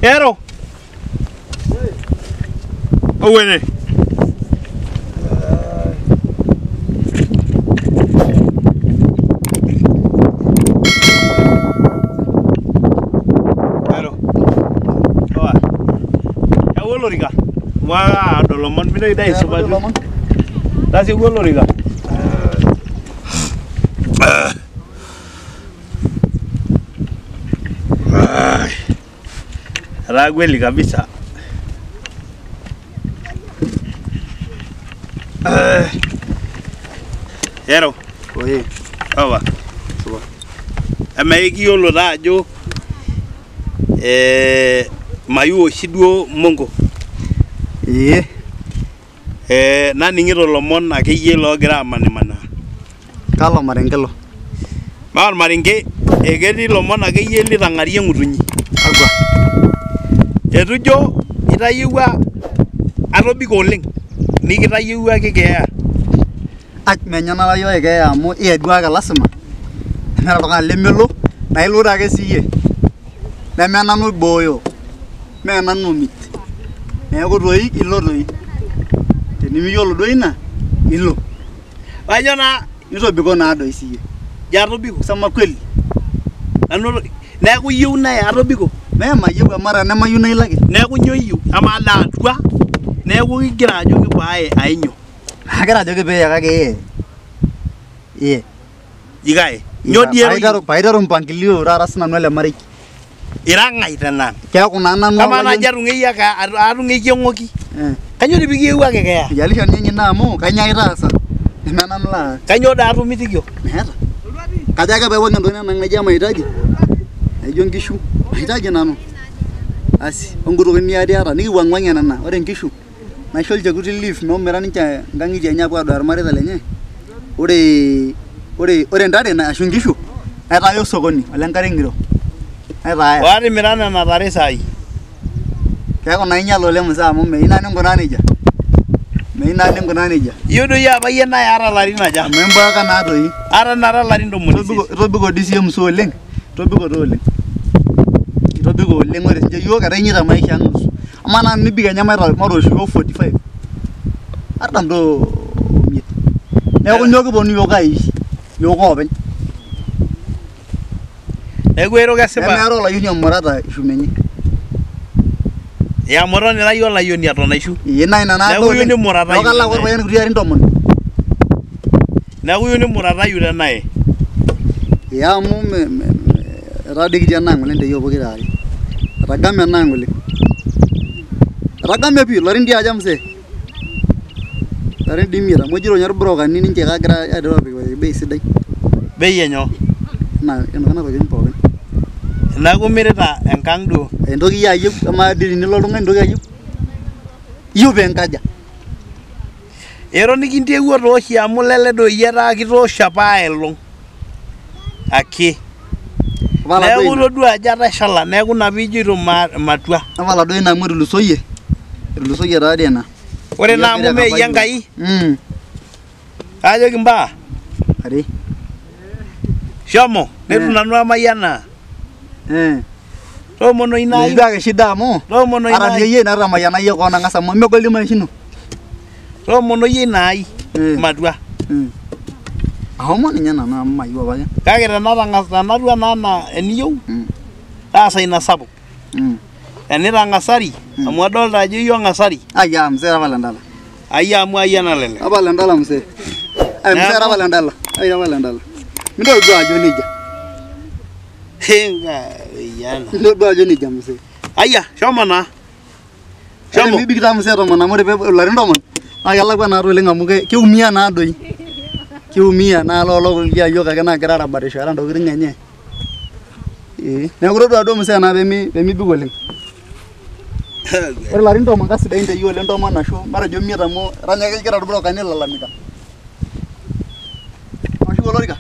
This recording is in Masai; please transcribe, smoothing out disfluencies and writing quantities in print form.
Ero. Owene. Ero. Oa. Ewo olorika. Wa adol lomon mintoki dii aisupatu. Tasieku olorika. Etaa kweli kabisa. Ero. Oye. Owa. Supa. Amaa ekiyiolo taa ajo mayieu oshi duo mongo. Ee. Naning'ito ilomon akeyie loogira amanimanaa. Kalo marenke ilo? Maa ormarenke, eketii ilomon akeyie litang'arie ng'utunyi. Kakwa? Eitu ijo itayiewua atobiko oleng nikitayiewuaki keeya. Ai menye natayiewuaki keeya amu iye duake lasima. Nemeeta oltung'ani lemelo naa ilo ake siiyie. Neme nanu oibooyo, mee nanu omit. Neeku toi ilo toi. Tenimiyiolo duo ina ilo. Kajo naa Nitobiko naa doi siiyie. ijo atobiko. Kusema kweli. Nanu neeku iyieu naye atobiko. Mee mayieu amu tenemayieu naa ilo ake. Neeku nyoo iyieu? Amaa daa atua neeku kigira ajoki paaye ainyo. Agira ajoki piiye kake iye. Iye. Ikae? Nyoo dii ero iyieu? Paiteru mpangilio taata sinanu ele marei. Ira ng'ae tenanu? Keeku naa nanu Kamaa naaji atung'ueikia eng'oki? Eh. Kainyoo dii pikiyiewuaki keeya? Ijalisha ninye ina amu kainyoo aitaasa? Neme nanu laa Kainyoo daa atomitikio? meeta. Kajo ake paiwang' entoki naijo mahitaji naijo nkishu mahitaji nanu. Asi onkutoki niatiata nikiwang'wang'ie nena. Ore nkishu naisho olchekuti leave meshomoita ninche nkang'itie enye apuo aduaya irmareita lenye. Ore ntare ashu nkishu naitaaya osokoni ole Nkare Ng'iro. Naitaaya. Waatimira nena tare saai. Keeku naa inyala oleng mzee amu meyieu naa ninkunaa nejia. Meyieu naa ninkunaa nejia. Iyieu doi apa iyie naa iyata ilarin aja? Amu imboeka naa toi. Ata nara ilarin 80. Itobiko dii siiyie mzee oleng. Itobiko taa oleng. Itobiko oleng ore sinche iyiook etaa inyeita maisha ang nusu. Amaa naa tenibik enye matoosh iyiook 45. 45. Neeku nyoo kiponu iyiook aishi iyiook oopeny. Neeku ero kesipa. Nemeeta olayioni omurata ishumenye. Amu eton ira iyie olayioni eton aishu. Ee naa ina naado Neeku iyieu oleng. nimuratayu Neeku kalo aaku tenaye. orpayian kuti arin 10. Neeku iyieu nimuratayu tenaye. Ee amu etaa dii kitii enaang oleng te yiok pokira aare. Etagame enaang oleng. Etagame pii ilarin dii aja mzee? Ilarin dii 5 amu ejito ninye irbrokani ninche kegira aiteru aapik bei sidai. Bei enyoo? Ena kuna tokitin pookin. Neeku imirita enkang duo. Entoki iyie ayieu amaa dii tenilo oltung'ani entoki ayieu? Iyieu pee enkaja? Eton nikintewuo tooshi amu lele doi etaa kitoosho apa aelong' ake. Tapala duo Neeku ina. itodua ajo atashala neeku ina piijoito matua. Tapala duo ina amu etulusoyie. Etulusoyie taa dii ina. Ore naa amu mee iyie Enkai, kaajoki imbaa. Are. Shomo, neitu nanu amayianaa. Toomono ina Metii ake shida amu Toomono ina ata ai. ninye iyie natamayiana iyie koon ang'as amu emegol dii maisha ino. Toomono iyie ina ai matua. Ahomo ninye nanu amu mayieu apake. Kake tenatang'as tenatua naa anaa eniyieu, taasa ina sapuk. Tenitang'asari, amu adolta ajo iyieu ong'asari. Ayia mzee tapala endala. Ayia amu ayia nalelek. Tapala endala mzee. Ai mzee Neeku- tapala endala. Ai tapala endala. Mintoki duo ajo nejia. Enkai. Mintoki duo ajo nejia mzee. Ayia, shomo naa. Shomo. Shomo. Mibik taa mzee 10 amu ore pee ilarin 10 naa kelakua naa oleng amu kiumia naa doi. Kiumia naa lolo kulie ayiok ake naagira arabatisho eeta ntokitin enye. Ee. Neeku todua duo mzee naa pemibik oleng. Ore ilarin 10 kasidain te iyie oleng 10 ashu matejo 5 amu etanya kegira irbrokani ailalamika. Mashuko olorika.